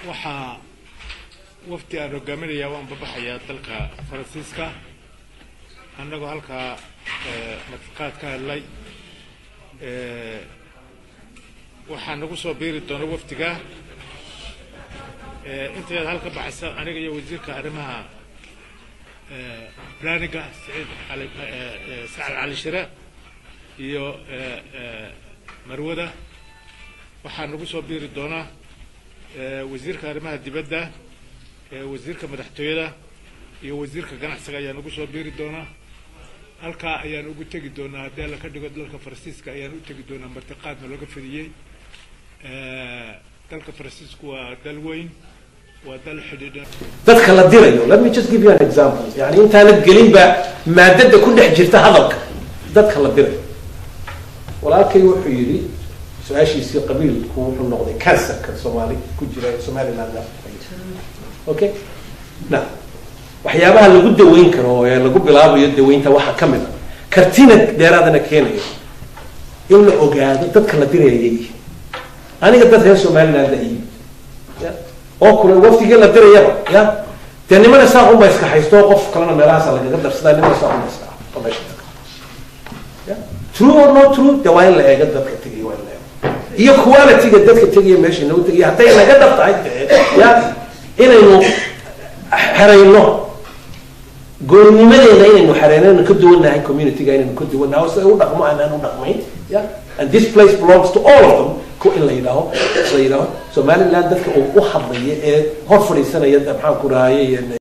Waxaa wafdi aan hogaaminayaa waan babaxayaa dalka Faransiiska, annagoo halkaa martiqaad ka hadlay. Waxaa nagu soo biiri doona wafdiga intayaad halka baxaysa aniga iyo wasiirka arrimaha planninga, Saciid Ali, Sacad Cali Shire, iyo marwada. Waxaa nagu soo biiri doona wasiirka arrimaha dibadda, wasiirka madaxtooyada iyo wasiirka ganacsiga ayaa nagu soo biiri doona. Halkaa ayaan ugu tegi doonaa haddii Alla ka dhigo. Dalka Faransiiska ayaan u tegi doonaa, martiqaadna looga fidiyey. Dalka Faransiisku waa dal weyn, waa dal xidhiidhan. Dadka la dirayo, let me just give you an example, yani intaanad gelinba maadada ku dhex jirta hadalka, dadka la dirayo. Walaalkay wuxuu yidhi su-aashiisii, qabiilku wuxuu noqday cancerka Soomaali ku jira Somaliland. Okay, now waxyaabaha lagu daweyn karo ee lagu bilaabayo daweynta waxaa ka mid a, kartina dheeraadana keenayo, in la ogaado dadka la dirayay. Aniga dad reer Somaliland la yimid ya oo kule wafdigii la dirayaba ya dee nimana saa unba iska haysto, qof kalena meelahaasa lagaga darsadaa, nimana saa unba iska oo meesha taga ya. True or not true, de waa in la eego dadka tegaya, waa in la eego iyo quality-ga dadka tegaya meesha inagu tegaya. Hadday naga dhab tahay dee ya inaynu xerayno goonimadeena, inaynu xereyno, inaynu ka duwannahay community-ga, inaynu ka duwannahay oo sida u dhaqmo aanaan u dhaqmayn ya, and this place belongs to all of them, ku in la yidhaaho Somaliland dadka uu u hadlaya ee hor fadhiisanaya, maxaan ku rahayay.